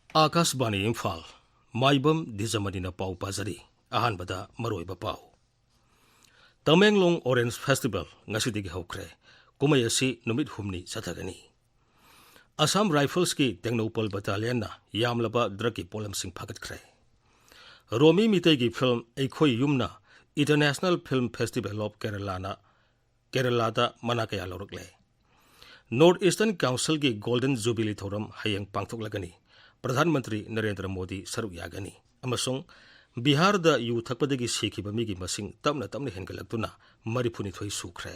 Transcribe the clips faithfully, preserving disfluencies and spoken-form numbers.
ꯑꯥꯀꯥꯁꯕꯥꯅꯤ ꯏꯝꯐꯥꯜ, ꯃꯥꯏꯕꯝ ꯗꯤꯖꯃꯅꯤꯅ ꯄꯥꯎ ꯄꯥꯖꯔꯤ꯫ ꯑꯍꯥꯟꯕꯗ ꯃꯔꯨꯑꯣꯏꯕ ꯄꯥꯎ꯫ ꯇꯃꯦꯡꯂꯣꯡ ꯑꯣꯔꯦꯟꯖ ꯐꯦꯁꯇꯤꯚꯦꯜ ꯉꯁꯤꯗꯒꯤ ꯍꯧꯈ꯭ꯔꯦ꯫ ꯀꯨꯝꯍꯩ ꯑꯁꯤ ꯅꯨꯃꯤꯠ ꯍꯨꯝꯅꯤ ꯆꯠꯊꯒꯅꯤ꯫ ꯑꯁꯥꯝ ꯔꯥꯏꯐꯜꯁꯀꯤ ꯇꯦꯡꯅꯧꯄꯜ ꯕꯠꯇꯥꯂꯤꯌꯟꯅ ꯌꯥꯝꯂꯕ ꯗ꯭ꯔꯒꯀꯤ ꯄꯣꯠꯂꯝꯁꯤꯡ ꯐꯥꯒꯠꯈ꯭ꯔꯦ꯫ ꯔꯣꯃꯤ ꯃꯤꯇꯩꯒꯤ ꯐꯤꯜꯝ ꯑꯩꯈꯣꯏ ꯌꯨꯝꯅ International Film Festival of Kerala ꯅ ꯀꯦꯔꯂꯥꯗ ꯃꯅꯥ ꯀꯌꯥ ꯂꯧꯔꯛꯂꯦ꯫ ꯅꯣꯔꯠ ꯏꯁꯇꯔꯟ ꯀꯥꯎꯟꯁꯤꯜꯒꯤ ꯒꯣꯜꯗꯟ ꯖꯨꯕꯤꯂꯤ ꯊꯧꯔꯝ ꯍꯌꯦꯡ ꯄꯥꯡꯊꯣꯛꯂꯒꯅꯤ꯫ ꯄ꯭ꯔꯙꯥꯟ ꯃꯟꯇ꯭ꯔꯤ ꯅꯔꯦꯟꯗ꯭ꯔ ꯃꯣꯗꯤ ꯁꯔꯨꯛ ꯌꯥꯒꯅꯤ꯫ ꯑꯃꯁꯨꯡ ꯕꯤꯍꯥꯔꯗ ꯌꯨ ꯊꯛꯄꯗꯒꯤ ꯁꯤꯈꯤꯕ ꯃꯤꯒꯤ ꯃꯁꯤꯡ ꯇꯞꯅ ꯇꯞꯅ ꯍꯦꯟꯒꯠꯂꯛꯇꯨꯅ ꯃꯔꯤꯐꯨꯅꯤꯊꯣꯏ ꯁꯨꯈ꯭ꯔꯦ꯫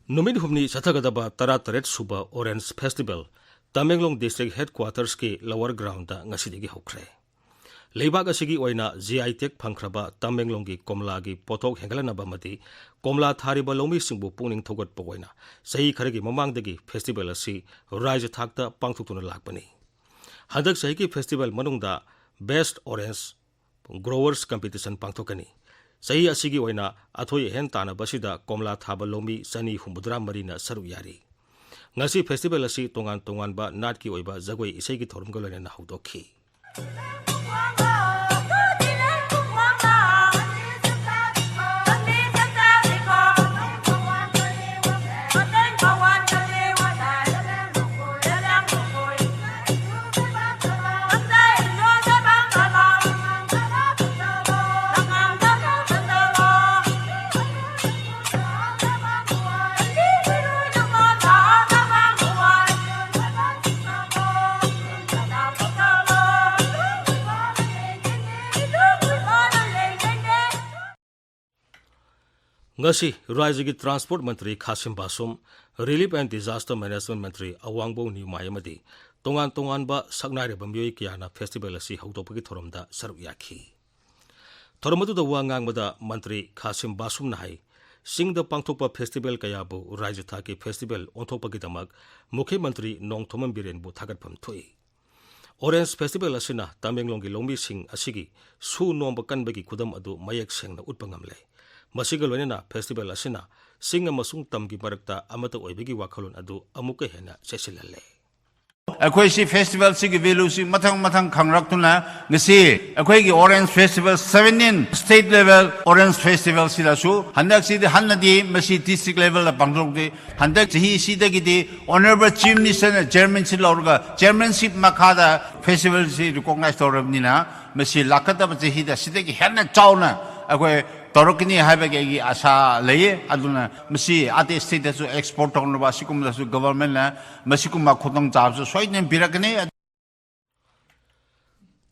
ꯅꯨꯃꯤꯠ ꯍꯨꯝꯅꯤ ꯆꯠꯊꯒꯗꯕ ꯇꯔꯥꯇꯔꯦꯠ ꯁꯨꯕ ꯑꯣꯔꯦꯟꯖ ꯐꯦꯁꯇꯤꯚꯦꯜ ꯇꯃꯦꯡꯂꯣꯡ ꯗꯤꯁꯇ꯭ꯔꯤꯛ ꯍꯦꯗꯀ꯭ꯋꯥꯇꯔꯁꯀꯤ ꯂꯋꯔ ꯒ꯭ꯔꯥꯎꯟꯗ ꯉꯁꯤꯗꯒꯤ ꯍꯧꯈ꯭ꯔꯦ꯫ ꯂꯩꯕꯥꯛ ꯑꯁꯤꯒꯤ ꯑꯣꯏꯅ ꯖꯤ ꯑꯥꯏ ꯇꯦꯒ ꯐꯪꯈ꯭ꯔꯕ ꯇꯃꯦꯡꯂꯣꯡꯒꯤ ꯀꯣꯝꯂꯥꯒꯤ ꯄꯣꯠꯊꯣꯛ ꯍꯦꯟꯒꯠꯍꯟꯅꯕ ꯑꯃꯗꯤ ꯀꯣꯝꯂꯥ ꯊꯥꯔꯤꯕ ꯂꯧꯃꯤꯁꯤꯡꯕꯨ ꯄꯨꯛꯅꯤꯡ ꯊꯧꯒꯠꯄ ꯑꯣꯏꯅ ꯆꯍꯤ ꯈꯔꯒꯤ ꯃꯃꯥꯡꯗꯒꯤ ꯐꯦꯁꯇꯤꯚꯦꯜ ꯑꯁꯤ ꯔꯥꯏꯖ꯭ꯌ ꯊꯥꯛꯇ ꯄꯥꯡꯊꯣꯛꯇꯨꯅ ꯂꯥꯛꯄꯅꯤ꯫ ꯍꯟꯗꯛ ꯆꯍꯤꯒꯤ ꯐꯦꯁꯇꯤꯚꯦꯜ ꯃꯅꯨꯡꯗ ꯕꯦꯁ꯭ꯠ ꯑꯣꯔꯦꯟꯖ ꯒ꯭ꯔꯣꯋꯔꯁ ꯀꯝꯄꯤꯇꯤꯁꯟ ꯄꯥꯡꯊꯣꯛꯀꯅꯤ꯫ ꯆꯍꯤ ꯑꯁꯤꯒꯤ ꯑꯣꯏꯅ ꯑꯊꯣꯏ ꯑꯍꯦꯟ ꯇꯥꯟꯅꯕ ꯑꯁꯤꯗ ꯀꯣꯝꯂꯥ ꯊꯥꯕ ꯂꯧꯃꯤ ꯆꯅꯤ ꯍꯨꯝꯐꯨꯇꯔꯥ ꯃꯔꯤꯅ ꯁꯔꯨꯛ ꯌꯥꯔꯤ꯫ ꯉꯁꯤ ꯐꯦꯁꯇꯤꯚꯦꯜ ꯑꯁꯤ ꯇꯣꯉꯥꯟ ꯇꯣꯉꯥꯟꯕ ꯅꯥꯠꯀꯤ ꯑꯣꯏꯕ ꯖꯒꯣꯏ ꯏꯁꯩꯒꯤ ꯊꯧꯔꯝꯒ ꯂꯣꯏꯅꯅ ꯍꯧꯗꯣꯛꯈꯤ꯫ ꯉꯁꯤ ꯔꯥꯖ꯭ꯌꯒꯤ transport Mantri ꯈꯥꯁꯤꯝ ꯕꯥꯁꯨꯝ, Relief and Disaster Management ꯃꯟꯇ꯭ꯔꯤ ꯑꯋꯥꯡꯕꯧ ꯅꯤꯎꯃꯥꯏ ꯑꯃꯗꯤ ꯇꯣꯉꯥꯟ ꯇꯣꯉꯥꯟꯕ ꯁꯛꯅꯥꯏꯔꯕ ꯃꯤꯑꯣꯏ ꯀꯌꯥꯅ ꯐꯦꯁꯇꯤꯚꯦꯜ ꯑꯁꯤ ꯍꯧꯗꯣꯛꯄꯒꯤ ꯊꯧꯔꯝꯗ ꯁꯔꯨꯛ ꯌꯥꯈꯤ꯫ ꯊꯧꯔꯝ ꯑꯗꯨꯗ ꯋꯥ ꯉꯥꯡꯕꯗ ꯃꯟꯇ꯭ꯔꯤ ꯈꯥꯁꯤꯝ ꯕꯥꯁꯨꯝꯅ ꯍꯥꯏ, ꯆꯤꯡꯗ ꯄꯥꯡꯊꯣꯛꯄ ꯐꯦꯁꯇꯤꯚꯦꯜ ꯀꯌꯥꯕꯨ ꯔꯥꯖ꯭ꯌ ꯊꯥꯛꯀꯤ ꯐꯦꯁꯇꯤꯚꯦꯜ ꯑꯣꯟꯊꯣꯛꯄꯒꯤꯗꯃꯛ ꯃꯨꯈ꯭ꯌ ꯃꯟꯇ꯭ꯔꯤ ꯅꯣꯡꯊꯣꯝꯕꯝ ꯕꯤꯔꯦꯟꯕꯨ ꯊꯥꯒꯠꯐꯝ ꯊꯣꯛꯏ꯫ ꯑꯣꯔꯦꯟꯖ ꯐꯦꯁꯇꯤꯚꯦꯜ ꯑꯁꯤꯅ ꯇꯃꯦꯡꯂꯣꯡꯒꯤ ꯂꯧꯃꯤꯁꯤꯡ ꯑꯁꯤꯒꯤ ꯁꯨ ꯅꯣꯝꯕ ꯀꯟꯕꯒꯤ ꯈꯨꯗꯝ ꯑꯗꯨ ꯃꯌꯦꯛ ꯁꯦꯡꯅ ꯎꯠꯄ ꯉꯝꯂꯦ꯫ ꯃꯁꯤꯒ ꯂꯣꯏꯅꯅ ꯐꯦꯁꯇꯤꯚꯦꯜ ꯑꯁꯤꯅ ꯆꯤꯡ ꯑꯃꯁꯨꯡ ꯇꯝꯒꯤ ꯃꯔꯛꯇ ꯑꯃꯠꯇ ꯑꯣꯏꯕꯒꯤ ꯋꯥꯈꯜꯂꯣꯟ ꯑꯗꯨ ꯑꯃꯨꯛꯀ ꯍꯦꯟꯅ ꯆꯦꯠꯁꯤꯜꯍꯜꯂꯦ꯫ ꯑꯩꯈꯣꯏ ꯁꯤ ꯐꯦꯁꯇꯤꯚꯦꯜꯁꯤꯒꯤ ꯚꯦꯂꯨꯁꯤ ꯃꯊꯪ ꯃꯊꯪ ꯈꯪꯔꯛꯇꯨꯅ ꯉꯁꯤ ꯑꯩꯈꯣꯏꯒꯤ orange festival seventeen state level orange festival ꯁꯤꯗꯁꯨ ꯍꯟꯗꯛꯁꯤꯗꯤ ꯍꯟꯅꯗꯤ ꯃꯁꯤ district level ꯗ ꯄꯥꯡꯊꯣꯛꯇꯦ꯫ ꯍꯟꯗꯛ ꯆꯍꯤꯁꯤꯗꯒꯤꯗꯤ Honourable Chief Minister ꯅ chairmanship ꯂꯧꯔꯒ chairmanship ꯃꯈꯥꯗ ꯐꯦꯁꯇꯤꯚꯦꯜꯁꯤ recognize ꯇꯧꯔꯕꯅꯤꯅ ꯃꯁꯤ ꯂꯥꯛꯀꯗꯕ ꯆꯍꯤꯗ ꯁꯤꯗꯒꯤ ꯍꯦꯟꯅ ꯆꯥꯎꯅ ꯑꯩꯈꯣꯏ ꯇꯧꯔꯛꯀꯅꯤ ꯍꯥꯏꯕꯒꯤ ꯑꯩꯒꯤ ꯑꯥꯁꯥ ꯂꯩꯌꯦ꯫ ꯑꯗꯨꯅ ꯃꯁꯤ ꯑꯇꯩ state ꯇꯁꯨ export ꯇꯧꯅꯕ ꯑꯁꯤꯒꯨꯝꯕꯗꯁꯨ government ꯅ ꯃꯁꯤꯒꯨꯝꯕ ꯈꯨꯗꯣꯡꯆꯥꯕꯁꯨ ꯁꯣꯏꯗꯅ ꯄꯤꯔꯛꯀꯅꯤ꯫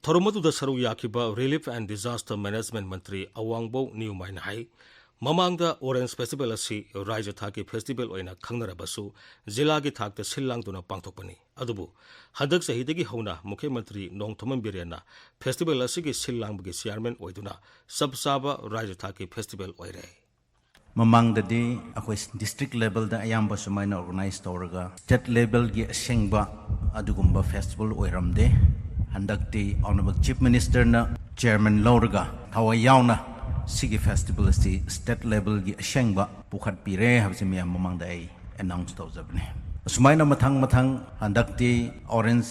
ꯊꯧꯔꯝ ꯑꯗꯨꯗ ꯁꯔꯨꯛ ꯌꯥꯈꯤꯕ Relief and Disaster Management ꯃꯟꯇ꯭ꯔꯤ ꯑꯋꯥꯡꯕꯧ ꯅꯤꯌꯨꯃꯥꯏꯅ ꯍꯥꯏ, ꯃꯃꯥꯡꯗ ꯑꯣꯔꯦꯟꯖ ꯐꯦꯁꯇꯤꯚꯦꯜ ꯑꯁꯤ ꯔꯥꯖ꯭ꯌ ꯊꯥꯛꯀꯤ ꯐꯦꯁꯇꯤꯚꯦꯜ ꯑꯣꯏꯅ ꯈꯪꯅꯔꯕꯁꯨ ꯖꯤꯂꯥꯒꯤ ꯊꯥꯛꯇ ꯁꯤꯜ ꯂꯥꯡꯗꯨꯅ ꯄꯥꯡꯊꯣꯛꯄꯅꯤ꯫ ꯑꯗꯨꯕꯨ ꯍꯟꯗꯛ ꯆꯍꯤꯗꯒꯤ ꯍꯧꯅ ꯃꯨꯈ꯭ꯌ ꯃꯟꯇ꯭ꯔꯤ ꯅꯣꯡꯊꯣꯝꯕꯝ ꯕꯤꯔꯦꯟꯅ ꯐꯦꯁꯇꯤꯚꯦꯜ ꯑꯁꯤꯒꯤ ꯁꯤꯜ ꯂꯥꯡꯕꯒꯤ ꯆꯤꯌꯥꯔꯃꯦꯟ ꯑꯣꯏꯗꯨꯅ ꯆꯞ ꯆꯥꯕ ꯔꯥꯖ꯭ꯌ ꯊꯥꯛꯀꯤ ꯐꯦꯁꯇꯤꯚꯦꯜ ꯑꯣꯏꯔꯦ꯫ ꯃꯃꯥꯡꯗꯗꯤ ꯑꯩꯈꯣꯏ district level ꯗ ꯑꯌꯥꯝꯕ ꯁꯨꯃꯥꯏꯅ organize ꯇꯧꯔꯒ state level ꯒꯤ ꯑꯁꯦꯡꯕ ꯑꯗꯨꯒꯨꯝꯕ festival ꯑꯣꯏꯔꯝꯗꯦ꯫ ꯍꯟꯗꯛꯇꯤ Honourable Chief Minister ꯅ chairman ꯂꯧꯔꯒ ꯊꯋꯥꯏ ꯌꯥꯎꯅ ꯁꯤꯒꯤ festival ꯑꯁꯤ state level ꯒꯤ ꯑꯁꯦꯡꯕ ꯄꯨꯈꯠꯄꯤꯔꯦ ꯍꯥꯏꯕꯁꯤ ꯃꯌꯥꯝ ꯃꯃꯥꯡꯗ ꯑꯩ announce ꯇꯧꯖꯕꯅꯦ꯫ ꯑꯁꯨꯃꯥꯏꯅ ꯃꯊꯪ ꯃꯊꯪ ꯍꯟꯗꯛꯇꯤ orange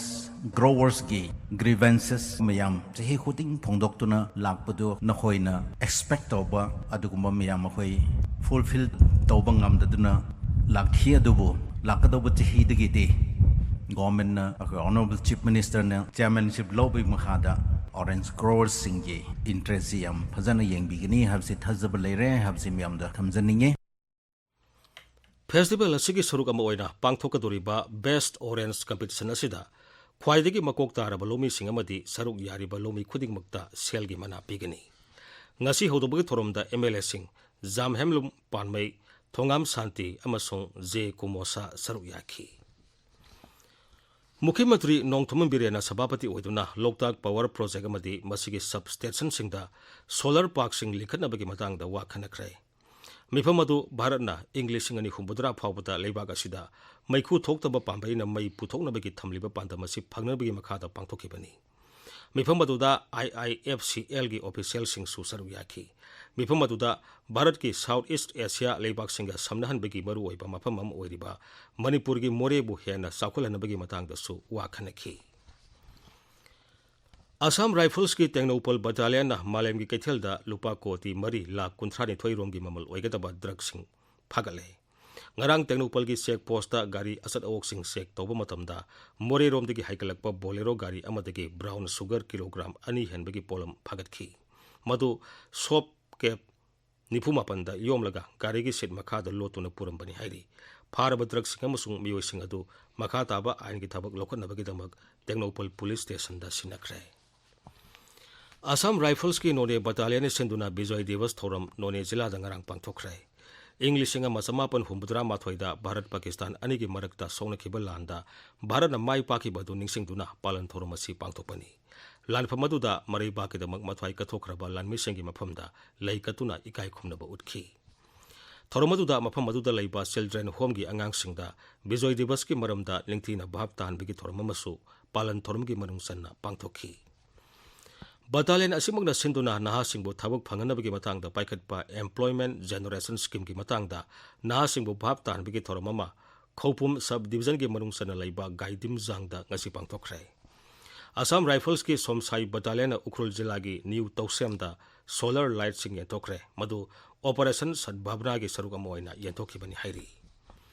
growers ꯀꯤ grievances ꯃꯌꯥꯝ ꯆꯍꯤ ꯈꯨꯗꯤꯡ ꯐꯣꯡꯗꯣꯛꯇꯨꯅ ꯂꯥꯛꯄꯗꯨ ꯅꯈꯣꯏꯅ expect ꯇꯧꯕ ꯑꯗꯨꯒꯨꯝꯕ ꯃꯌꯥꯝ ꯑꯩꯈꯣꯏ fulfill ꯇꯧꯕ ꯉꯝꯗꯗꯨꯅ ꯂꯥꯛꯈꯤ꯫ ꯑꯗꯨꯕꯨ ꯂꯥꯛꯀꯗꯧꯕ ꯆꯍꯤꯗꯒꯤꯗꯤ government ꯅ ꯑꯩꯈꯣꯏ Honourable Chief Minister ꯅ chairmanship ꯂꯧꯕꯒꯤ ꯃꯈꯥꯗ orange growers ꯁꯤꯡꯒꯤ interest ꯁꯤ ꯌꯥꯝ ꯐꯖꯅ ꯌꯦꯡꯕꯤꯒꯅꯤ ꯍꯥꯏꯕꯁꯤ ꯊꯥꯖꯕ ꯂꯩꯔꯦ ꯍꯥꯏꯕꯁꯤ ꯃꯌꯥꯝꯗ ꯊꯝꯖꯅꯤꯡꯉꯤ꯫ ꯐꯦꯁꯇꯤꯚꯦꯜ ꯑꯁꯤꯒꯤ ꯁꯔꯨꯛ ꯑꯃ ꯑꯣꯏꯅ ꯄꯥꯡꯊꯣꯛꯀꯗꯧꯔꯤꯕ Best Orange Competition ꯑꯁꯤꯗ ꯈ꯭ꯋꯥꯏꯗꯒꯤ ꯃꯀꯣꯛ ꯇꯥꯔꯕ ꯂꯧꯃꯤꯁꯤꯡ ꯑꯃꯗꯤ ꯁꯔꯨꯛ ꯌꯥꯔꯤꯕ ꯂꯧꯃꯤ ꯈꯨꯗꯤꯡꯃꯛꯇ ꯁꯦꯜꯒꯤ ꯃꯅꯥ ꯄꯤꯒꯅꯤ꯫ ꯉꯁꯤ ꯍꯧꯗꯣꯛꯄꯒꯤ ꯊꯧꯔꯝꯗ M L A ꯁꯤꯡ ꯖꯥꯝꯍꯦꯝꯂꯨꯝ ꯄꯥꯟꯃꯩ, ꯊꯣꯉꯥꯝ ꯁꯥꯟꯇꯤ ꯑꯃꯁꯨꯡ ꯖꯦ ꯀꯨꯃꯣꯁꯥ ꯁꯔꯨꯛ ꯌꯥꯈꯤ꯫ ꯃꯨꯈ꯭ꯌ ꯃꯟꯇ꯭ꯔꯤ ꯅꯣꯡꯊꯣꯝꯕꯝ ꯕꯤꯔꯦꯟꯅ ꯁꯚꯥꯄꯇꯤ ꯑꯣꯏꯗꯨꯅ ꯂꯣꯛꯇꯥꯛ power project ꯑꯃꯗꯤ ꯃꯁꯤꯒꯤ substation ꯁꯤꯡꯗ solar park ꯁꯤꯡ ꯂꯤꯡꯈꯠꯅꯕꯒꯤ ꯃꯇꯥꯡꯗ ꯋꯥ ꯈꯟꯅꯈ꯭ꯔꯦ꯫ ꯃꯤꯐꯝ ꯑꯗꯨ ꯚꯥꯔꯠꯅ ꯏꯪ ꯂꯤꯁꯤꯡ ꯑꯅꯤ ꯍꯨꯝꯐꯨꯇꯔꯥ ꯐꯥꯎꯕꯗ ꯂꯩꯕꯥꯛ ꯑꯁꯤꯗ ꯃꯩꯈꯨ ꯊꯣꯛꯇꯕ ꯄꯥꯝꯕꯩꯅ ꯃꯩ ꯄꯨꯊꯣꯛꯅꯕꯒꯤ ꯊꯝꯂꯤꯕ ꯄꯥꯟꯗꯝ ꯑꯁꯤ ꯐꯪꯅꯕꯒꯤ ꯃꯈꯥꯗ ꯄꯥꯡꯊꯣꯛꯈꯤꯕꯅꯤ꯫ ꯃꯤꯐꯝ ꯑꯗꯨꯗ IIFCLꯒꯤ officialꯁꯤꯡꯁꯨ ꯁꯔꯨꯛ ꯌꯥꯈꯤ꯫ ꯃꯤꯐꯝ ꯑꯗꯨꯗ ꯚꯥꯔꯠꯀꯤ South East Asia ꯂꯩꯕꯥꯛꯁꯤꯡꯒ ꯁꯝꯅꯍꯟꯕꯒꯤ ꯃꯔꯨꯑꯣꯏꯕ ꯃꯐꯝ ꯑꯃ ꯑꯣꯏꯔꯤꯕ ꯃꯅꯤꯄꯨꯔꯒꯤ ꯃꯣꯔꯦꯕꯨ ꯍꯦꯟꯅ ꯆꯥꯎꯈꯠꯍꯟꯅꯕꯒꯤ ꯃꯇꯥꯡꯗꯁꯨ ꯋꯥ ꯈꯟꯅꯈꯤ꯫ ꯑꯁꯥꯝ ꯔꯥꯏꯐꯜꯁꯀꯤ ꯇꯦꯡꯅꯧꯄꯜ ꯕꯠꯇꯥꯂꯤꯌꯟꯅ ꯃꯥꯂꯦꯝꯒꯤ ꯀꯩꯊꯦꯜꯗ ꯂꯨꯄꯥ ꯀꯣꯇꯤ ꯃꯔꯤ ꯂꯥꯈ ꯀꯨꯟꯊ꯭ꯔꯥ ꯅꯤꯊꯣꯏ ꯔꯣꯝꯒꯤ ꯃꯃꯜ ꯑꯣꯏꯒꯗꯕ ꯗ꯭ꯔꯒꯁꯤꯡ ꯐꯥꯒꯠꯂꯦ꯫ ꯉꯔꯥꯡ ꯇꯦꯡꯅꯧꯄꯜꯒꯤ ꯆꯦꯛ ꯄꯣꯁꯇ ꯒꯥꯔꯤ ꯑꯆꯠ ꯑꯋꯣꯛꯁꯤꯡ ꯆꯦꯛ ꯇꯧꯕ ꯃꯇꯝꯗ, ꯃꯣꯔꯦꯔꯣꯝꯗꯒꯤ ꯍꯥꯏꯒꯠꯂꯛꯄ ꯕꯣꯂꯦꯔꯣ ꯒꯥꯔꯤ ꯑꯃꯗꯒꯤ ꯕ꯭ꯔꯥꯎꯟ ꯁꯨꯒꯔ ꯀꯤꯂꯣꯒ꯭ꯔꯥꯝ ꯑꯅꯤ ꯍꯦꯟꯕꯒꯤ ꯄꯣꯠꯂꯝ ꯐꯥꯒꯠꯈꯤ꯫ ꯃꯗꯨ ꯁꯣꯞ ꯀꯦꯞ ꯅꯤꯐꯨ ꯃꯥꯄꯟꯗ ꯌꯣꯝꯂꯒ ꯒꯥꯔꯤꯒꯤ ꯁꯤꯠ ꯃꯈꯥꯗ ꯂꯣꯠꯇꯨꯅ ꯄꯨꯔꯝꯕꯅꯤ ꯍꯥꯏꯔꯤ꯫ ꯐꯥꯔꯕ ꯗ꯭ꯔꯒꯁꯤꯡ ꯑꯃꯁꯨꯡ ꯃꯤꯑꯣꯏꯁꯤꯡ ꯑꯗꯨ ꯃꯈꯥ ꯇꯥꯕ ꯑꯥꯏꯟꯒꯤ ꯊꯕꯛ ꯂꯧꯈꯠꯅꯕꯒꯤꯗꯃꯛ ꯇꯦꯡꯅꯧꯄꯜ ꯄꯨꯂꯤꯁ ꯁ꯭ꯇꯦꯁꯟꯗ ꯁꯤꯟꯅꯈ꯭ꯔꯦ꯫ ꯑꯁꯥꯝ ꯔꯥꯏꯐꯜꯁꯀꯤ ꯅꯣꯅꯦ ꯕꯠꯇꯥꯂꯤꯌꯟꯅ ꯁꯤꯟꯗꯨꯅ ꯕꯤꯖꯣꯏ ꯗꯤꯕꯁ ꯊꯧꯔꯝ ꯅꯣꯅꯦ ꯖꯤꯂꯥꯗ ꯉꯔꯥꯡ ꯄꯥꯡꯊꯣꯛꯈ꯭ꯔꯦ꯫ ꯏꯪ ꯂꯤꯁꯤꯡ ꯑꯃ ꯆꯃꯥꯄꯟ ꯍꯨꯝꯐꯨꯇꯔꯥ ꯃꯥꯊꯣꯏꯗ ꯚꯥꯔꯠ ꯄꯥꯀꯤꯁꯇꯥꯟ ꯑꯅꯤꯒꯤ ꯃꯔꯛꯇ ꯁꯣꯛꯅꯈꯤꯕ ꯂꯥꯟꯗ ꯚꯥꯔꯠꯅ ꯃꯥꯏ ꯄꯥꯛꯈꯤꯕ ꯑꯗꯨ ꯅꯤꯡꯁꯤꯡꯗꯨꯅ ꯄꯥꯂꯟ ꯊꯧꯔꯝ ꯑꯁꯤ ꯄꯥꯡꯊꯣꯛꯄꯅꯤ꯫ ꯂꯥꯟꯐꯝ ꯑꯗꯨꯗ ꯃꯔꯩꯕꯥꯛꯀꯤꯗꯃꯛ ꯃꯊ꯭ꯋꯥꯏ ꯀꯠꯊꯣꯛꯈ꯭ꯔꯕ ꯂꯥꯟꯃꯤꯁꯤꯡꯒꯤ ꯃꯐꯝꯗ ꯂꯩ ꯀꯠꯇꯨꯅ ꯏꯀꯥꯏ ꯈꯨꯝꯅꯕ ꯎꯠꯈꯤ꯫ ꯊꯧꯔꯝ ꯑꯗꯨꯗ ꯃꯐꯝ ꯑꯗꯨꯗ ꯂꯩꯕ Children Homeꯒꯤ ꯑꯉꯥꯡꯁꯤꯡꯗ ꯕꯤꯖꯣꯏ ꯗꯤꯕꯁꯀꯤ ꯃꯔꯝꯗ ꯅꯤꯡꯊꯤꯅ ꯚꯥꯞ ꯇꯥꯍꯟꯕꯒꯤ ꯊꯧꯔꯝ ꯑꯃꯁꯨ ꯄꯥꯂꯟ ꯊꯧꯔꯝꯒꯤ ꯃꯅꯨꯡ ꯆꯟꯅ ꯄꯥꯡꯊꯣꯛꯈꯤ꯫ ꯕꯠꯇꯥꯂꯤꯌꯟ ꯑꯁꯤꯃꯛꯅ ꯁꯤꯟꯗꯨꯅ ꯅꯍꯥꯁꯤꯡꯕꯨ ꯊꯕꯛ ꯐꯪꯍꯟꯅꯕꯒꯤ ꯃꯇꯥꯡꯗ ꯄꯥꯏꯈꯠꯄ Employment Generation Schemeꯒꯤ ꯃꯇꯥꯡꯗ ꯅꯍꯥꯁꯤꯡꯕꯨ ꯚꯥꯞ ꯇꯥꯍꯟꯕꯒꯤ ꯊꯧꯔꯝ ꯑꯃ ꯈꯧꯄꯨꯝ Sub Divisionꯒꯤ ꯃꯅꯨꯡ ꯆꯟꯅ ꯂꯩꯕ ꯒꯥꯏꯗꯤꯝꯖꯥꯡꯗ ꯉꯁꯤ ꯄꯥꯡꯊꯣꯛꯈ꯭ꯔꯦ꯫ ꯑꯁꯥꯝ ꯔꯥꯏꯐꯜꯁꯀꯤ ꯁꯣꯝꯁꯥꯏ ꯕꯠꯇꯥꯂꯤꯌꯟꯅ ꯎꯈ꯭ꯔꯨꯜ ꯖꯤꯂꯥꯒꯤ ꯅ꯭ꯌꯨ ꯇꯧꯁꯦꯝꯗ solar lightꯁꯤꯡ ꯌꯦꯟꯊꯣꯛꯈ꯭ꯔꯦ꯫ ꯃꯗꯨ Operation Sadbhavanaꯒꯤ ꯁꯔꯨꯛ ꯑꯃ ꯑꯣꯏꯅ ꯌꯦꯟꯊꯣꯛꯈꯤꯕꯅꯤ ꯍꯥꯏꯔꯤ꯫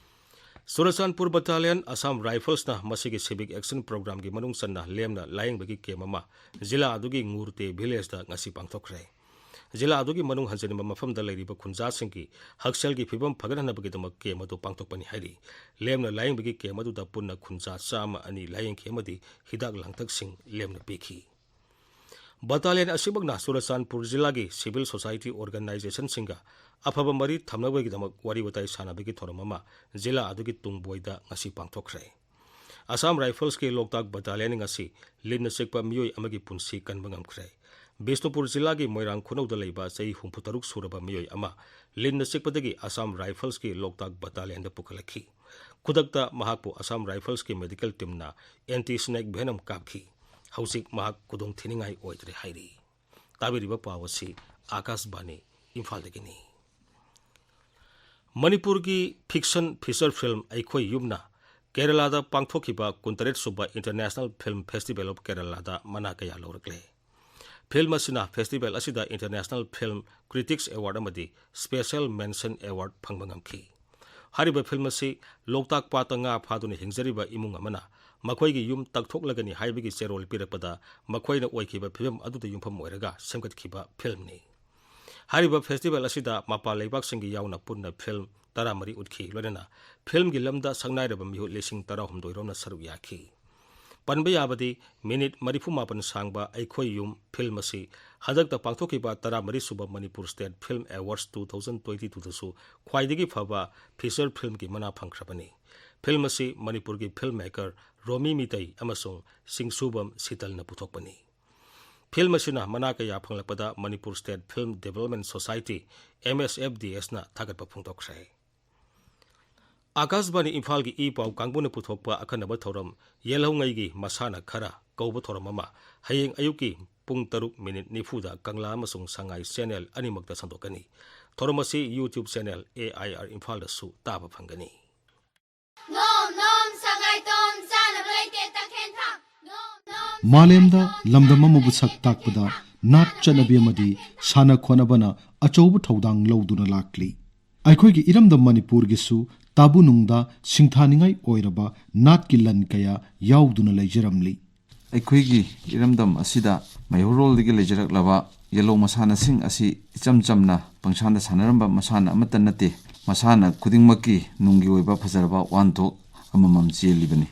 ꯆꯨꯔꯆꯥꯟꯄꯨꯔ ꯕꯠꯇꯥꯂꯤꯌꯟ ꯑꯁꯥꯝ ꯔꯥꯏꯐꯜꯁꯅ ꯃꯁꯤꯒꯤ Civic Action Programꯒꯤ ꯃꯅꯨꯡ ꯆꯟꯅ ꯂꯦꯝꯅ ꯂꯥꯌꯦꯡꯕꯒꯤ ꯀꯦꯝ ꯑꯃ ꯖꯤꯂꯥ ꯑꯗꯨꯒꯤ ꯉꯨꯔꯇꯦ ꯚꯤꯂꯦꯖꯇ ꯉꯁꯤ ꯄꯥꯡꯊꯣꯛꯈ꯭ꯔꯦ꯫ ꯖꯤꯂꯥ ꯑꯗꯨꯒꯤ ꯃꯅꯨꯡ ꯍꯟꯖꯤꯟꯕ ꯃꯐꯝꯗ ꯂꯩꯔꯤꯕ ꯈꯨꯟꯖꯥꯁꯤꯡꯒꯤ ꯍꯛꯁꯦꯜꯒꯤ ꯐꯤꯕꯝ ꯐꯒꯠꯍꯟꯅꯕꯒꯤꯗꯃꯛ ꯀꯦꯝ ꯑꯗꯨ ꯄꯥꯡꯊꯣꯛꯄꯅꯤ ꯍꯥꯏꯔꯤ꯫ ꯂꯦꯝꯅ ꯂꯥꯌꯦꯡꯕꯒꯤ ꯀꯦꯝ ꯑꯗꯨꯗ ꯄꯨꯟꯅ ꯈꯨꯟꯖꯥ ꯆꯥꯝꯃ ꯑꯅꯤ ꯂꯥꯌꯦꯡꯈꯤ ꯑꯃꯗꯤ ꯍꯤꯗꯥꯛ ꯂꯥꯡꯊꯛꯁꯤꯡ ꯂꯦꯝꯅ ꯄꯤꯈꯤ꯫ ꯕꯠꯇꯥꯂꯤꯌꯟ ꯑꯁꯤꯃꯛꯅ ꯆꯨꯔꯆꯥꯟꯄꯨꯔ ꯖꯤꯂꯥꯒꯤ civil society organizationꯁꯤꯡꯒ ꯑꯐꯕ ꯃꯔꯤ ꯊꯝꯅꯕꯒꯤꯗꯃꯛ ꯋꯥꯔꯤ ꯋꯥꯇꯥꯏ ꯁꯥꯟꯅꯕꯒꯤ ꯊꯧꯔꯝ ꯑꯃ ꯖꯤꯂꯥ ꯑꯗꯨꯒꯤ ꯇꯨꯡꯕꯣꯏꯗ ꯉꯁꯤ ꯄꯥꯡꯊꯣꯛꯈ꯭ꯔꯦ꯫ ꯑꯁꯥꯝ ꯔꯥꯏꯐꯜꯁꯀꯤ ꯂꯣꯛꯇꯥꯛ ꯕꯠꯇꯥꯂꯤꯌꯟ ꯉꯁꯤ ꯂꯤꯟꯅ ꯆꯤꯛꯄ ꯃꯤꯑꯣꯏ ꯑꯃꯒꯤ ꯄꯨꯟꯁꯤ ꯀꯟꯕ ꯉꯝꯈ꯭ꯔꯦ꯫ ꯕꯤꯁꯅꯨꯄꯨꯔ ꯖꯤꯂꯥꯒꯤ ꯃꯣꯏꯔꯥꯡ ꯈꯨꯅꯧꯗ ꯂꯩꯕ ꯆꯍꯤ ꯍꯨꯝꯐꯨ ꯇꯔꯨꯛ ꯁꯨꯔꯕ ꯃꯤꯑꯣꯏ ꯑꯃ ꯂꯤꯟꯅ ꯆꯤꯛꯄꯗꯒꯤ ꯑꯁꯥꯝ ꯔꯥꯏꯐꯜꯁꯀꯤ ꯂꯣꯛꯇꯥꯛ ꯕꯠꯇꯥꯂꯤꯌꯟꯗ ꯄꯨꯈꯠꯂꯛꯈꯤ꯫ ꯈꯨꯗꯛꯇ ꯃꯍꯥꯛꯄꯨ ꯑꯁꯥꯝ ꯔꯥꯏꯐꯜꯁꯀꯤ ꯃꯦꯗꯤꯀꯦꯜ ꯇꯤꯝꯅ ꯑꯦꯟꯇꯤ ꯁ꯭ꯅꯦꯛ ꯚꯦꯅꯝ ꯀꯥꯞꯈꯤ꯫ ꯍꯧꯖꯤꯛ ꯃꯍꯥꯛ ꯈꯨꯗꯣꯡ ꯊꯤꯅꯤꯡꯉꯥꯏ ꯑꯣꯏꯗ꯭ꯔꯦ ꯍꯥꯏꯔꯤ꯫ ꯇꯥꯕꯤꯔꯤꯕ ꯄꯥꯎ ꯑꯁꯤ ꯑꯥꯀꯥꯁꯕꯥꯅꯤ ꯏꯝꯐꯥꯜꯗꯒꯤꯅꯤ꯫ ꯃꯅꯤꯄꯨꯔꯒꯤ ꯐꯤꯛꯁꯟ ꯐꯤꯆꯔ ꯐꯤꯜꯝ ꯑꯩꯈꯣꯏ ꯌꯨꯝꯅ ꯀꯦꯔꯂꯥꯗ ꯄꯥꯡꯊꯣꯛꯈꯤꯕ ꯀꯨꯟꯇꯔꯦꯠ ꯁꯨꯕ International Film Festival of Keralaꯗ ꯃꯅꯥ ꯀꯌꯥ ꯂꯧꯔꯛꯂꯦ꯫ ꯐꯤꯜꯝ ꯑꯁꯤꯅ ꯐꯦꯁꯇꯤꯚꯦꯜ ꯑꯁꯤꯗ International Film Critics Award ꯑꯃꯗꯤ Special Mention Award ꯐꯪꯕ ꯉꯝꯈꯤ꯫ ꯍꯥꯏꯔꯤꯕ ꯐꯤꯜꯝ ꯑꯁꯤ ꯂꯣꯛꯇꯥꯛ ꯄꯥꯠꯇ ꯉꯥ ꯐꯥꯗꯨꯅ ꯍꯤꯡꯖꯔꯤꯕ ꯏꯃꯨꯡ ꯑꯃꯅ ꯃꯈꯣꯏꯒꯤ ꯌꯨꯝ ꯇꯛꯊꯣꯛꯂꯒꯅꯤ ꯍꯥꯏꯕꯒꯤ ꯆꯦꯔꯣꯜ ꯄꯤꯔꯛꯄꯗ ꯃꯈꯣꯏꯅ ꯑꯣꯏꯈꯤꯕ ꯐꯤꯕꯝ ꯑꯗꯨꯗ ꯌꯨꯝꯐꯝ ꯑꯣꯏꯔꯒ ꯁꯦꯝꯒꯠꯈꯤꯕ ꯐꯤꯜꯝꯅꯤ꯫ ꯍꯥꯏꯔꯤꯕ ꯐꯦꯁꯇꯤꯚꯦꯜ ꯑꯁꯤꯗ ꯃꯄꯥꯟ ꯂꯩꯕꯥꯛꯁꯤꯡꯒꯤ ꯌꯥꯎꯅ ꯄꯨꯟꯅ ꯐꯤꯜꯝ ꯇꯔꯥꯃꯔꯤ ꯎꯠꯈꯤ, ꯂꯣꯏꯅꯅ ꯐꯤꯜꯝꯒꯤ ꯂꯝꯗ ꯁꯛꯅꯥꯏꯔꯕ ꯃꯤꯍꯨꯠ ꯂꯤꯁꯤꯡ ꯇꯔꯥꯍꯨꯝꯗꯣꯏ ꯔꯣꯝꯅ ꯁꯔꯨꯛ ꯌꯥꯈꯤ꯫ ꯄꯟꯕ ꯌꯥꯕꯗꯤ, ꯃꯤꯅꯤꯠ ꯃꯔꯤꯐꯨ ꯃꯥꯄꯟ ꯁꯥꯡꯕ ꯑꯩꯈꯣꯏ ꯌꯨꯝ ꯐꯤꯜꯝ ꯑꯁꯤ ꯍꯟꯗꯛꯇ ꯄꯥꯡꯊꯣꯛꯈꯤꯕ ꯇꯔꯥꯃꯔꯤ ꯁꯨꯕ Manipur State Film Awards two thousand twenty twoꯗꯁꯨ ꯈ꯭ꯋꯥꯏꯗꯒꯤ ꯐꯕ ꯐꯤꯆꯔ ꯐꯤꯜꯝꯒꯤ ꯃꯅꯥ ꯐꯪꯈ꯭ꯔꯕꯅꯤ꯫ ꯐꯤꯜꯝ ꯑꯁꯤ ꯃꯅꯤꯄꯨꯔꯒꯤ ꯐꯤꯜꯝ ꯃꯦꯀꯔ ꯔꯣꯃꯤ ꯃꯤꯇꯩ ꯑꯃꯁꯨꯡ ꯁꯤꯡꯁꯨꯕꯝ ꯁꯤꯇꯜꯅ ꯄꯨꯊꯣꯛꯄꯅꯤ꯫ ꯐꯤꯜꯝ ꯑꯁꯤꯅ ꯃꯅꯥ ꯀꯌꯥ ꯐꯪꯂꯛꯄꯗ Manipur State Film Development Society, MSFDSꯅ ꯊꯥꯒꯠꯄ ꯐꯣꯡꯗꯣꯛꯈ꯭ꯔꯦ꯫ ꯑꯥꯀꯥꯁꯕꯥꯅꯤ ꯏꯝꯐꯥꯜꯒꯤ ꯏ ꯄꯥꯎ ꯀꯥꯡꯕꯨꯅ ꯄꯨꯊꯣꯛꯄ ꯑꯈꯟꯅꯕ ꯊꯧꯔꯝ ꯌꯦꯜꯍꯧꯉꯩꯒꯤ ꯃꯁꯥꯟꯅ ꯈꯔ ꯀꯧꯕ ꯊꯧꯔꯝ ꯑꯃ ꯍꯌꯦꯡ ꯑꯌꯨꯛꯀꯤ ꯄꯨꯡ ꯇꯔꯨꯛ ꯃꯤꯅꯤꯠ ꯅꯤꯐꯨꯗ ꯀꯪꯂꯥ ꯑꯃꯁꯨꯡ ꯁꯉꯥꯏ ꯆꯦꯅꯦꯜ ꯑꯅꯤꯃꯛꯇ ꯁꯟꯗꯣꯛꯀꯅꯤ꯫ ꯊꯧꯔꯝ ꯑꯁꯤ YouTube ꯆꯦꯅꯦꯜ AIR ꯏꯝꯐꯥꯜꯗꯁꯨ ꯇꯥꯕ ꯐꯪꯒꯅꯤ꯫ ꯅꯣꯝ ꯅꯣꯝ ꯁꯉꯥꯏꯇꯣꯝ ꯆꯥꯅꯕ ꯂꯩꯇꯦ ꯇꯈꯦꯟ ꯊꯥꯡ꯫ ꯅꯣꯝ ꯅꯣꯝ ꯃꯥꯂꯦꯝꯗ ꯁꯉꯥꯏꯇꯣꯝ ꯂꯝꯗꯝ ꯑꯃꯕꯨ ꯁꯛ ꯇꯥꯛꯄꯗ ꯅꯥꯠ ꯆꯠꯅꯕꯤ ꯑꯃꯗꯤ ꯁꯥꯟꯅ ꯈꯣꯠꯅꯕꯅ ꯑꯆꯧꯕ ꯊꯧꯗꯥꯡ ꯂꯧꯗꯨꯅ ꯂꯥꯛꯂꯤ꯫ ꯑꯩꯈꯣꯏꯒꯤ ꯏꯔꯝꯗꯝ ꯃꯅꯤꯄꯨꯔꯒꯤꯁꯨ ꯇꯥꯕꯨ ꯅꯨꯡꯗ ꯁꯤꯡꯊꯥꯅꯤꯡꯉꯥꯏ ꯑꯣꯏꯔꯕ ꯅꯥꯠꯀꯤ ꯂꯟ ꯀꯌꯥ ꯌꯥꯎꯗꯨꯅ ꯂꯩꯖꯔꯝꯂꯤ꯫ ꯑꯩꯈꯣꯏꯒꯤ ꯏꯔꯝꯗꯝ ꯑꯁꯤꯗ ꯃꯩꯍꯧꯔꯣꯜꯗꯒꯤ ꯂꯩꯖꯔꯛꯂꯕ ꯌꯦꯜꯍꯧ ꯃꯁꯥꯟꯅꯁꯤꯡ ꯑꯁꯤ ꯏꯆꯝ ꯆꯝꯅ ꯄꯪꯁꯥꯟꯗ ꯁꯥꯟꯅꯔꯝꯕ ꯃꯁꯥꯟꯅ ꯑꯃꯠꯇ ꯅꯠꯇꯦ꯫ ꯃꯁꯥꯟꯅ ꯈꯨꯗꯤꯡꯃꯛꯀꯤ ꯅꯨꯡꯒꯤ ꯑꯣꯏꯕ ꯐꯖꯔꯕ ꯋꯥꯍꯟꯊꯣꯛ ꯑꯃꯃꯝ ꯆꯦꯜꯂꯤꯕꯅꯤ꯫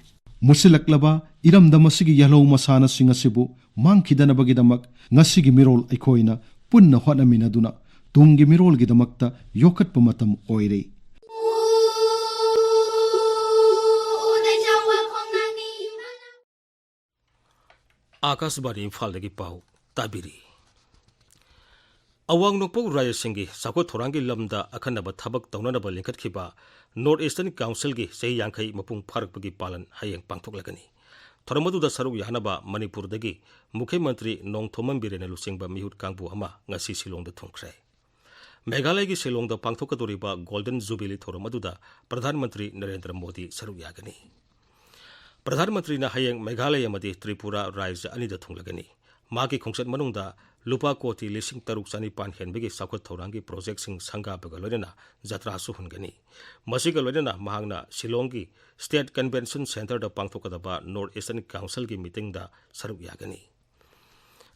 ꯃꯨꯁꯤꯜꯂꯛꯂꯕ ꯏꯔꯝꯗꯝ ꯑꯁꯤꯒꯤ ꯌꯦꯜꯍꯧ ꯃꯁꯥꯟꯅꯁꯤꯡ ꯑꯁꯤꯕꯨ ꯃꯥꯡꯈꯤꯗꯅꯕꯒꯤꯗꯃꯛ ꯉꯁꯤꯒꯤ ꯃꯤꯔꯣꯜ ꯑꯩꯈꯣꯏꯅ ꯄꯨꯟꯅ ꯍꯣꯠꯅꯃꯤꯟꯅꯗꯨꯅ ꯇꯨꯡꯒꯤ ꯃꯤꯔꯣꯜꯒꯤꯗꯃꯛꯇ ꯌꯣꯛꯈꯠꯄ ꯃꯇꯝ ꯑꯣꯏꯔꯦ꯫ ꯑꯥꯀꯥꯁꯕꯥꯅꯤ ꯏꯝꯐꯥꯜꯗꯒꯤ ꯄꯥꯎ ꯇꯥꯕꯤꯔꯤ꯫ ꯑꯋꯥꯡ ꯅꯣꯡꯄꯣꯛ ꯔꯥꯖ꯭ꯌꯁꯤꯡꯒꯤ ꯆꯥꯎꯈꯠ ꯊꯧꯔꯥꯡꯒꯤ ꯂꯝꯗ ꯑꯈꯟꯅꯕ ꯊꯕꯛ ꯇꯧꯅꯅꯕ ꯂꯤꯡꯈꯠꯈꯤꯕ North Eastern Councilꯒꯤ ꯆꯍꯤ ꯌꯥꯡꯈꯩ ꯃꯄꯨꯡ ꯐꯥꯔꯛꯄꯒꯤ ꯄꯥꯂꯟ ꯍꯌꯦꯡ ꯄꯥꯡꯊꯣꯛꯂꯒꯅꯤ꯫ ꯊꯧꯔꯝ ꯑꯗꯨꯗ ꯁꯔꯨꯛ ꯌꯥꯅꯕ ꯃꯅꯤꯄꯨꯔꯗꯒꯤ ꯃꯨꯈ꯭ꯌ ꯃꯟꯇ꯭ꯔꯤ ꯅꯣꯡꯊꯣꯝꯕꯝ ꯕꯤꯔꯦꯟꯅ ꯂꯨꯆꯤꯡꯕ ꯃꯤꯍꯨꯠ ꯀꯥꯡꯕꯨ ꯑꯃ ꯉꯁꯤ ꯁꯤꯂꯣꯡꯗ ꯊꯨꯡꯈ꯭ꯔꯦ꯫ ꯃꯦꯘꯥꯂꯌꯒꯤ ꯁꯤꯂꯣꯡꯗ ꯄꯥꯡꯊꯣꯛꯀꯗꯧꯔꯤꯕ Golden Jubilee ꯊꯧꯔꯝ ꯑꯗꯨꯗ ꯄ꯭ꯔꯙꯥꯟ ꯃꯟꯇ꯭ꯔꯤ ꯅꯔꯦꯟꯗ꯭ꯔ ꯃꯣꯗꯤ ꯁꯔꯨꯛ ꯌꯥꯒꯅꯤ꯫ ꯄ꯭ꯔꯙꯥꯟ ꯃꯟꯇ꯭ꯔꯤꯅ ꯍꯌꯦꯡ ꯃꯦꯘꯥꯂꯌ ꯑꯃꯗꯤ ꯇ꯭ꯔꯤꯄꯨꯔꯥ ꯔꯥꯖ꯭ꯌ ꯑꯅꯤꯗ ꯊꯨꯡꯂꯒꯅꯤ꯫ ꯃꯍꯥꯛꯀꯤ ꯈꯣꯡꯆꯠ ꯃꯅꯨꯡꯗ ꯂꯨꯄꯥ ꯀꯣꯇꯤ ꯂꯤꯁꯤꯡ ꯇꯔꯨꯛ ꯆꯥꯅꯤꯄꯥꯟ ꯍꯦꯟꯕꯒꯤ ꯆꯥꯎꯈꯠ ꯊꯧꯔꯥꯡꯒꯤ ꯄ꯭ꯔꯣꯖꯦꯛꯁꯤꯡ ꯁꯪꯒꯥꯕꯒ ꯂꯣꯏꯅꯅ ꯖꯇ꯭ꯔꯥꯁꯨ ꯍꯨꯟꯒꯅꯤ꯫ ꯃꯁꯤꯒ ꯂꯣꯏꯅꯅ ꯃꯍꯥꯛꯅ ꯁꯤꯂꯣꯡꯒꯤ State Convention Centreꯗ ꯄꯥꯡꯊꯣꯛꯀꯗꯕ North Eastern Councilꯒꯤ meetingꯗ ꯁꯔꯨꯛ ꯌꯥꯒꯅꯤ꯫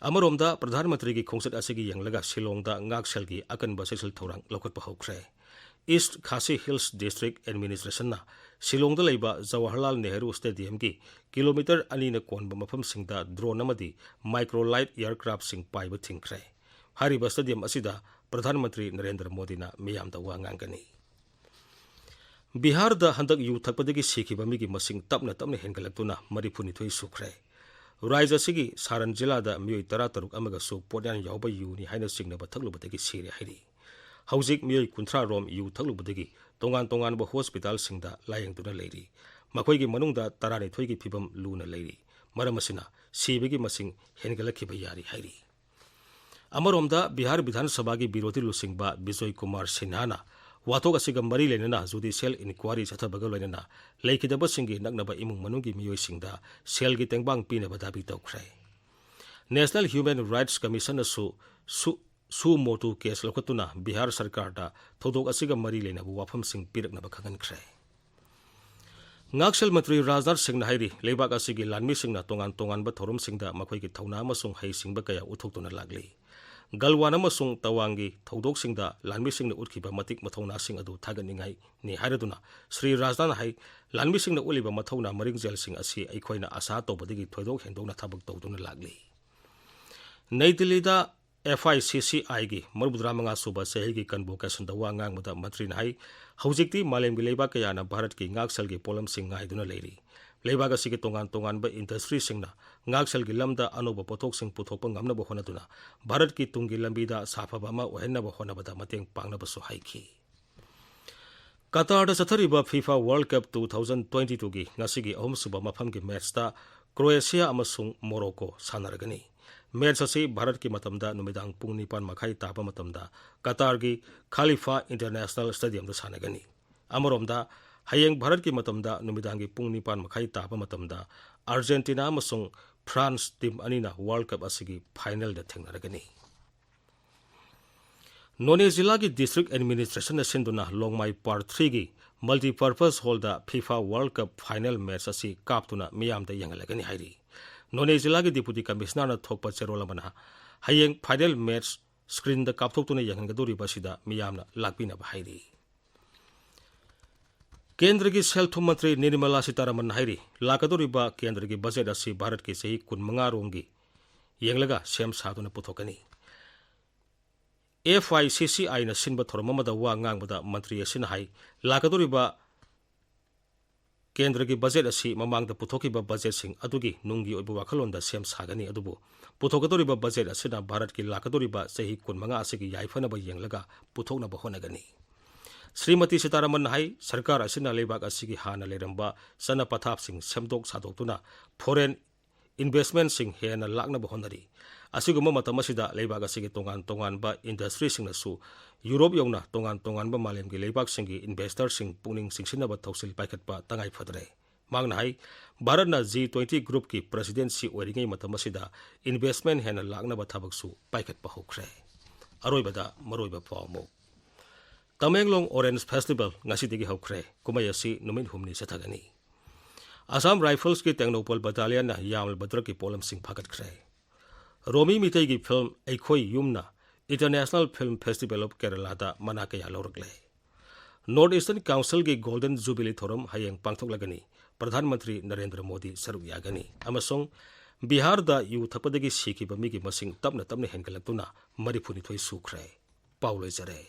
ꯑꯃꯔꯣꯝꯗ, ꯄ꯭ꯔꯙꯥꯟ ꯃꯟꯇ꯭ꯔꯤꯒꯤ ꯈꯣꯡꯆꯠ ꯑꯁꯤꯒꯤ ꯌꯦꯡꯂꯒ ꯁꯤꯂꯣꯡꯗ ꯉꯥꯛꯁꯦꯜꯒꯤ ꯑꯀꯟꯕ ꯆꯦꯛꯁꯤꯜ ꯊꯧꯔꯥꯡ ꯂꯧꯈꯠꯄ ꯍꯧꯈ꯭ꯔꯦ꯫ East Khasi Hills District Administrationꯅ ꯁꯤꯂꯣꯡꯗ ꯂꯩꯕ ꯖꯋꯥꯍꯔꯂꯥꯜ ꯅꯦꯍꯔꯨ Stadiumꯒꯤ ꯀꯤꯂꯣꯃꯤꯇꯔ ꯑꯅꯤꯅ ꯀꯣꯟꯕ ꯃꯐꯝꯁꯤꯡꯗ drone ꯑꯃꯗꯤ micro light aircraftꯁꯤꯡ ꯄꯥꯏꯕ ꯊꯤꯡꯈ꯭ꯔꯦ꯫ ꯍꯥꯏꯔꯤꯕ stadium ꯑꯁꯤꯗ ꯄ꯭ꯔꯙꯥꯟ ꯃꯟꯇ꯭ꯔꯤ ꯅꯔꯦꯟꯗ꯭ꯔ ꯃꯣꯗꯤꯅ ꯃꯤꯌꯥꯝꯗ ꯋꯥ ꯉꯥꯡꯒꯅꯤ꯫ ꯕꯤꯍꯥꯔꯗ ꯍꯟꯗꯛ ꯌꯨ ꯊꯛꯄꯗꯒꯤ ꯁꯤꯈꯤꯕ ꯃꯤꯒꯤ ꯃꯁꯤꯡ ꯇꯞꯅ ꯇꯞꯅ ꯍꯦꯟꯒꯠꯂꯛꯇꯨꯅ ꯃꯔꯤꯐꯨꯅꯤꯊꯣꯏ ꯁꯨꯈ꯭ꯔꯦ꯫ ꯔꯥꯖ꯭ꯌ ꯑꯁꯤꯒꯤ ꯁꯥꯔꯟ ꯖꯤꯂꯥꯗ ꯃꯤꯑꯣꯏ ꯇꯔꯥꯇꯔꯨꯛ ꯑꯃꯒꯁꯨ ꯄꯣꯠꯌꯥꯟ ꯌꯥꯎꯕ ꯌꯨꯅꯤ ꯍꯥꯏꯅ ꯆꯤꯡꯅꯕ ꯊꯛꯂꯨꯕꯗꯒꯤ ꯁꯤꯔꯦ ꯍꯥꯏꯔꯤ꯫ ꯍꯧꯖꯤꯛ ꯃꯤꯑꯣꯏ ꯀꯨꯟꯊ꯭ꯔꯥ ꯔꯣꯝ ꯌꯨ ꯊꯛꯂꯨꯕꯗꯒꯤ ꯇꯣꯉꯥꯟ ꯇꯣꯉꯥꯟꯕ ꯍꯣꯁꯄꯤꯇꯥꯜꯁꯤꯡꯗ ꯂꯥꯌꯦꯡꯗꯨꯅ ꯂꯩꯔꯤ꯫ ꯃꯈꯣꯏꯒꯤ ꯃꯅꯨꯡꯗ ꯇꯔꯥꯅꯤꯊꯣꯏꯒꯤ ꯐꯤꯕꯝ ꯂꯨꯅ ꯂꯩꯔꯤ꯫ ꯃꯔꯝ ꯑꯁꯤꯅ ꯁꯤꯕꯒꯤ ꯃꯁꯤꯡ ꯍꯦꯟꯒꯠꯂꯛꯈꯤꯕ ꯌꯥꯔꯤ ꯍꯥꯏꯔꯤ꯫ ꯑꯃꯔꯣꯝꯗ, ꯕꯤꯍꯥꯔ ꯕꯤꯙꯥꯟ ꯁꯚꯥꯒꯤ ꯕꯤꯔꯣꯙꯤ ꯂꯨꯆꯤꯡꯕ ꯕꯤꯖꯣꯏ ꯀꯨꯃꯥꯔ ꯁꯤꯟꯍꯥꯅ ꯋꯥꯊꯣꯛ ꯑꯁꯤꯒ ꯃꯔꯤ ꯂꯩꯅꯅ judicial inquiry ꯆꯠꯊꯕꯒ ꯂꯣꯏꯅꯅ ꯂꯩꯈꯤꯗꯕꯁꯤꯡꯒꯤ ꯅꯛꯅꯕ ꯏꯃꯨꯡ ꯃꯅꯨꯡꯒꯤ ꯃꯤꯑꯣꯏꯁꯤꯡꯗ ꯁꯦꯜꯒꯤ ꯇꯦꯡꯕꯥꯡ ꯄꯤꯅꯕ ꯗꯥꯕꯤ ꯇꯧꯈ꯭ꯔꯦ꯫ National Human Rights Commissionꯅꯁꯨ ꯁꯨ, suo motu case ꯂꯧꯈꯠꯇꯨꯅ ꯕꯤꯍꯥꯔ ꯁꯔꯀꯥꯔꯗ ꯊꯧꯗꯣꯛ ꯑꯁꯤꯒ ꯃꯔꯤ ꯂꯩꯅꯕ ꯋꯥꯐꯝꯁꯤꯡ ꯄꯤꯔꯛꯅꯕ ꯈꯪꯍꯟꯈ꯭ꯔꯦ꯫ ꯉꯥꯛꯁꯦꯜ ꯃꯟꯇ꯭ꯔꯤ ꯔꯥꯖꯅꯥꯊ ꯁꯤꯡꯅ ꯍꯥꯏꯔꯤ, ꯂꯩꯕꯥꯛ ꯑꯁꯤꯒꯤ ꯂꯥꯟꯃꯤꯁꯤꯡꯅ ꯇꯣꯉꯥꯟ ꯇꯣꯉꯥꯟꯕ ꯊꯧꯔꯝꯁꯤꯡꯗ ꯃꯈꯣꯏꯒꯤ ꯊꯧꯅꯥ ꯑꯃꯁꯨꯡ ꯍꯩꯁꯤꯡꯕ ꯀꯌꯥ ꯎꯠꯊꯣꯛꯇꯨꯅ ꯂꯥꯛꯂꯤ꯫ ꯒꯜꯋꯥꯟ ꯑꯃꯁꯨꯡ ꯇꯋꯥꯡꯒꯤ ꯊꯧꯗꯣꯛꯁꯤꯡꯗ ꯂꯥꯟꯃꯤꯁꯤꯡꯅ ꯎꯠꯈꯤꯕ ꯃꯇꯤꯛ ꯃꯊꯧꯅꯥꯁꯤꯡ ꯑꯗꯨ ꯊꯥꯒꯠꯅꯤꯡꯉꯥꯏꯅꯤ ꯍꯥꯏꯔꯗꯨꯅ ꯁ꯭ꯔꯤ ꯔꯥꯖꯅꯥꯊꯅ ꯍꯥꯏ, ꯂꯥꯟꯃꯤꯁꯤꯡꯅ ꯎꯠꯂꯤꯕ ꯃꯊꯧꯅꯥ ꯃꯔꯤꯡꯖꯦꯜꯁꯤꯡ ꯑꯁꯤ ꯑꯩꯈꯣꯏꯅ ꯑꯥꯁꯥ ꯇꯧꯕꯗꯒꯤ ꯊꯣꯏꯗꯣꯛ ꯍꯦꯟꯗꯣꯛꯅ ꯊꯕꯛ ꯇꯧꯗꯨꯅ ꯂꯥꯛꯂꯤ꯫ ꯅꯩ ꯗꯤꯜꯂꯤꯗ F I C C Iꯒꯤ ꯃꯔꯤꯐꯨꯇꯔꯥꯃꯉꯥ ꯁꯨꯕ ꯆꯍꯤꯒꯤ convocationꯗ ꯋꯥ ꯉꯥꯡꯕꯗ ꯃꯟꯇ꯭ꯔꯤꯅ ꯍꯥꯏ, ꯍꯧꯖꯤꯛꯇꯤ ꯃꯥꯂꯦꯝꯒꯤ ꯂꯩꯕꯥꯛ ꯀꯌꯥꯅ ꯚꯥꯔꯠꯀꯤ ꯉꯥꯛꯁꯦꯜꯒꯤ ꯄꯣꯠꯂꯝꯁꯤꯡ ꯉꯥꯏꯗꯨꯅ ꯂꯩꯔꯤ꯫ ꯂꯩꯕꯥꯛ ꯑꯁꯤꯒꯤ ꯇꯣꯉꯥꯟ ꯇꯣꯉꯥꯟꯕ ꯏꯟꯗꯁꯇ꯭ꯔꯤꯁꯤꯡꯅ ꯉꯥꯛꯁꯦꯜꯒꯤ ꯂꯝꯗ ꯑꯅꯧꯕ ꯄꯣꯠꯊꯣꯛꯁꯤꯡ ꯄꯨꯊꯣꯛꯄ ꯉꯝꯅꯕ ꯍꯣꯠꯅꯗꯨꯅ ꯚꯥꯔꯠꯀꯤ ꯇꯨꯡꯒꯤ ꯂꯝꯕꯤꯗ ꯁꯥꯐꯕ ꯑꯃ ꯑꯣꯏꯍꯟꯅꯕ ꯍꯣꯠꯅꯕꯗ ꯃꯇꯦꯡ ꯄꯥꯡꯅꯕꯁꯨ ꯍꯥꯏꯈꯤ꯫ ꯀꯇꯥꯔꯗ ꯆꯠꯊꯔꯤꯕ FIFA World Cup two thousand twenty-twoꯒꯤ ꯉꯁꯤꯒꯤ ꯑꯍꯨꯝꯁꯨꯕ ꯃꯐꯝꯒꯤ ꯃꯦꯠꯁꯇ ꯀ꯭ꯔꯣꯑꯦꯁꯤꯌꯥ ꯑꯃꯁꯨꯡ ꯃꯣꯔꯣꯀꯣ ꯁꯥꯟꯅꯔꯒꯅꯤ꯫ ꯃꯦꯠꯁ ꯑꯁꯤ ꯚꯥꯔꯠꯀꯤ ꯃꯇꯝꯗ ꯅꯨꯃꯤꯗꯥꯡ ꯄꯨꯡ ꯅꯤꯄꯥꯟ ꯃꯈꯥꯏ ꯇꯥꯕ ꯃꯇꯝꯗ ꯀꯇꯥꯔꯒꯤ ꯈꯥꯂꯤꯐꯥ ꯏꯟꯇꯔꯅꯦꯁꯅꯦꯜ ꯁ꯭ꯇꯦꯗꯤꯌꯝꯗ ꯁꯥꯟꯅꯒꯅꯤ꯫ ꯑꯃꯔꯣꯝꯗ, ꯍꯌꯦꯡ ꯚꯥꯔꯠꯀꯤ ꯃꯇꯝꯗ ꯅꯨꯃꯤꯗꯥꯡꯒꯤ ꯄꯨꯡ ꯅꯤꯄꯥꯟ ꯃꯈꯥꯏ ꯇꯥꯕ ꯃꯇꯝꯗ ꯑꯥꯔꯖꯦꯟꯇꯤꯅꯥ ꯑꯃꯁꯨꯡ ꯐ꯭ꯔꯥꯟꯁ ꯇꯤꯝ ꯑꯅꯤꯅ World Cup ꯑꯁꯤꯒꯤ ꯐꯥꯏꯅꯦꯜꯗ ꯊꯦꯡꯅꯔꯒꯅꯤ꯫ ꯅꯣꯅꯦ ꯖꯤꯂꯥꯒꯤ ꯗꯤꯁꯇ꯭ꯔꯤꯛ ꯑꯦꯗꯃꯤꯅꯤꯁꯇ꯭ꯔꯦꯁꯟꯅ ꯁꯤꯟꯗꯨꯅ ꯂꯣꯡꯃꯥꯏ ꯄꯥꯔꯠ ꯊ꯭ꯔꯤꯒꯤ ꯃꯜꯇꯤꯄꯔꯄꯁ ꯍꯣꯜꯗ FIFA World Cup final match ꯑꯁꯤ ꯀꯥꯞꯇꯨꯅ ꯃꯤꯌꯥꯝꯗ ꯌꯦꯡꯍꯜꯂꯒꯅꯤ ꯍꯥꯏꯔꯤ꯫ ꯅꯣꯅꯦ ꯖꯤꯂꯥꯒꯤ ꯗꯤꯄꯨꯇꯤ ꯀꯃꯤꯁꯅꯔꯅ ꯊꯣꯛꯄ ꯆꯦꯔꯣꯜ ꯑꯃꯅ ꯍꯌꯦꯡ ꯐꯥꯏꯅꯦꯜ ꯃꯦꯠꯆ ꯁ꯭ꯀ꯭ꯔꯤꯟꯗ ꯀꯥꯞꯊꯣꯛꯇꯨꯅ ꯌꯦꯡꯍꯟꯒꯗꯧꯔꯤꯕ ꯑꯁꯤꯗ ꯃꯤꯌꯥꯝꯅ ꯂꯥꯛꯄꯤꯅꯕ ꯍꯥꯏꯔꯤ꯫ ꯀꯦꯟꯗ꯭ꯔꯒꯤ ꯁꯦꯜ ꯊꯨꯝ ꯃꯟꯇ꯭ꯔꯤ ꯅꯤꯔꯃꯂꯥ ꯁꯤꯇꯥꯔꯥꯃꯟꯅ ꯍꯥꯏꯔꯤ, ꯂꯥꯛꯀꯗꯧꯔꯤꯕ ꯀꯦꯟꯗ꯭ꯔꯒꯤ ꯕꯖꯦꯠ ꯑꯁꯤ ꯚꯥꯔꯠꯀꯤ ꯆꯍꯤ ꯀꯨꯟꯃꯉꯥ ꯔꯣꯝꯒꯤ ꯌꯦꯡꯂꯒ ꯁꯦꯝ ꯁꯥꯗꯨꯅ ꯄꯨꯊꯣꯛꯀꯅꯤ꯫ FICCIꯅ ꯁꯤꯟꯕ ꯊꯧꯔꯝ ꯑꯃꯗ ꯋꯥ ꯉꯥꯡꯕꯗ ꯃꯟꯇ꯭ꯔꯤ ꯑꯁꯤꯅ ꯍꯥꯏ, ꯂꯥꯛꯀꯗꯧꯔꯤꯕ ꯀꯦꯟꯗ꯭ꯔꯒꯤ ꯕꯖꯦꯠ ꯑꯁꯤ ꯃꯃꯥꯡꯗ ꯄꯨꯊꯣꯛꯈꯤꯕ ꯕꯖꯦꯠꯁꯤꯡ ꯑꯗꯨꯒꯤ ꯅꯨꯡꯒꯤ ꯑꯣꯏꯕ ꯋꯥꯈꯜꯂꯣꯟꯗ ꯁꯦꯝ ꯁꯥꯒꯅꯤ, ꯑꯗꯨꯕꯨ ꯄꯨꯊꯣꯛꯀꯗꯧꯔꯤꯕ ꯕꯖꯦꯠ ꯑꯁꯤꯅ ꯚꯥꯔꯠꯀꯤ ꯂꯥꯛꯀꯗꯧꯔꯤꯕ ꯆꯍꯤ ꯀꯨꯟꯃꯉꯥ ꯑꯁꯤꯒꯤ ꯌꯥꯏꯐꯅꯕ ꯌꯦꯡꯂꯒ ꯄꯨꯊꯣꯛꯅꯕ ꯍꯣꯠꯅꯒꯅꯤ꯫ ꯁ꯭ꯔꯤꯃꯇꯤ ꯁꯤꯇꯥꯔꯥꯃꯟꯅ ꯍꯥꯏ, ꯁꯔꯀꯥꯔ ꯑꯁꯤꯅ ꯂꯩꯕꯥꯛ ꯑꯁꯤꯒꯤ ꯍꯥꯟꯅ ꯂꯩꯔꯝꯕ ꯆꯠꯅ ꯄꯊꯥꯞꯁꯤꯡ ꯁꯦꯝꯗꯣꯛ ꯁꯥꯗꯣꯛꯇꯨꯅ ꯐꯣꯔꯦꯟ ꯏꯟꯚꯦꯁ꯭ꯠꯃꯦꯟꯠꯁꯤꯡ ꯍꯦꯟꯅ ꯂꯥꯛꯅꯕ ꯍꯣꯠꯅꯔꯤ꯫ ꯑꯁꯤꯒꯨꯝꯕ ꯃꯇꯝ ꯑꯁꯤꯗ ꯂꯩꯕꯥꯛ ꯑꯁꯤꯒꯤ ꯇꯣꯉꯥꯟ ꯇꯣꯉꯥꯟꯕ ꯏꯟꯗꯁꯇ꯭ꯔꯤꯁꯤꯡꯅꯁꯨ ꯌꯨꯔꯣꯞ ꯌꯧꯅ ꯇꯣꯉꯥꯟ ꯇꯣꯉꯥꯟꯕ ꯃꯥꯂꯦꯝꯒꯤ ꯂꯩꯕꯥꯛꯁꯤꯡꯒꯤ ꯏꯟꯚꯦꯁ꯭ꯇꯔꯁꯤꯡ ꯄꯨꯛꯅꯤꯡ ꯆꯤꯡꯁꯤꯟꯅꯕ ꯊꯧꯁꯤꯜ ꯄꯥꯏꯈꯠꯄ ꯇꯉꯥꯏ ꯐꯗ꯭ꯔꯦ꯫ ꯃꯍꯥꯛꯅ ꯍꯥꯏ, ꯚꯥꯔꯠꯅ G twenty groupꯀꯤ presidency ꯑꯣꯏꯔꯤꯉꯩ ꯃꯇꯝ ꯑꯁꯤꯗ ꯏꯟꯚꯦꯁ꯭ꯠꯃꯦꯟꯠ ꯍꯦꯟꯅ ꯂꯥꯛꯅꯕ ꯊꯕꯛꯁꯨ ꯄꯥꯏꯈꯠꯄ ꯍꯧꯈ꯭ꯔꯦ꯫ ꯑꯔꯣꯏꯕꯗ ꯃꯔꯨꯑꯣꯏꯕ ꯄꯥꯎ ꯑꯃꯨꯛ꯫ ꯇꯃꯦꯡꯂꯣꯡ Orange Festival ꯉꯁꯤꯗꯒꯤ ꯍꯧꯈ꯭ꯔꯦ꯫ ꯀꯨꯝꯍꯩ ꯑꯁꯤ ꯅꯨꯃꯤꯠ ꯍꯨꯝꯅꯤ ꯆꯠꯊꯒꯅꯤ꯫ Assam Riflesꯀꯤ ꯇꯦꯡꯅꯧꯄꯜ battalionꯅ ꯌꯥꯝꯂꯕ drugꯀꯤ ꯄꯣꯠꯂꯝꯁꯤꯡ ꯐꯥꯒꯠꯈ꯭ꯔꯦ꯫ ꯔꯣꯃꯤ ꯃꯤꯇꯩꯒꯤ film ꯑꯩꯈꯣꯏ ꯌꯨꯝꯅ International Film Festival of Keralaꯗ ꯃꯅꯥ ꯀꯌꯥ ꯂꯧꯔꯛꯂꯦ꯫ North Eastern Councilꯒꯤ Golden Jubilee ꯊꯧꯔꯝ ꯍꯌꯦꯡ ꯄꯥꯡꯊꯣꯛꯂꯒꯅꯤ꯫ ꯄ꯭ꯔꯙꯥꯟ ꯃꯟꯇ꯭ꯔꯤ ꯅꯔꯦꯟꯗ꯭ꯔ ꯃꯣꯗꯤ ꯁꯔꯨꯛ ꯌꯥꯒꯅꯤ꯫ ꯑꯃꯁꯨꯡ ꯕꯤꯍꯥꯔꯗ ꯌꯨ ꯊꯛꯄꯗꯒꯤ ꯁꯤꯈꯤꯕ ꯃꯤꯒꯤ ꯃꯁꯤꯡ ꯇꯞꯅ ꯇꯞꯅ ꯍꯦꯟꯒꯠꯂꯛꯇꯨꯅ ꯃꯔꯤꯐꯨꯅꯤꯊꯣꯏ ꯁꯨꯈ꯭ꯔꯦ꯫ ꯄꯥꯎ ꯂꯣꯏꯖꯔꯦ꯫